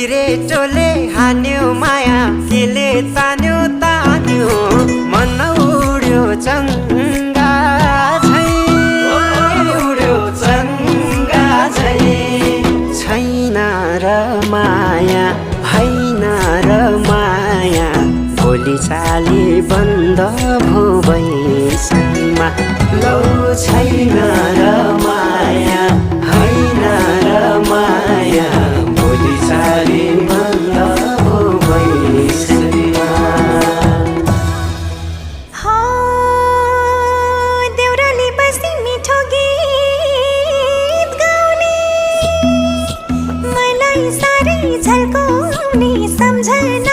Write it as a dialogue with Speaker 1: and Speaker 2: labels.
Speaker 1: सिरेटोले हान्यो माया केले तान्यो तान्यो मन उड्यो चङ्गा झै उड्यो चङ्गा झै छैन र माया होइन र माया भोलि चाली बन्द भो बैसैमा लौ छैन र माया होइन र माया भोलि चाली बन्द भो बैसैमा
Speaker 2: देउराली बसी मिठो गीत गाउने मलाई साह्रै झल्काउने सम्झना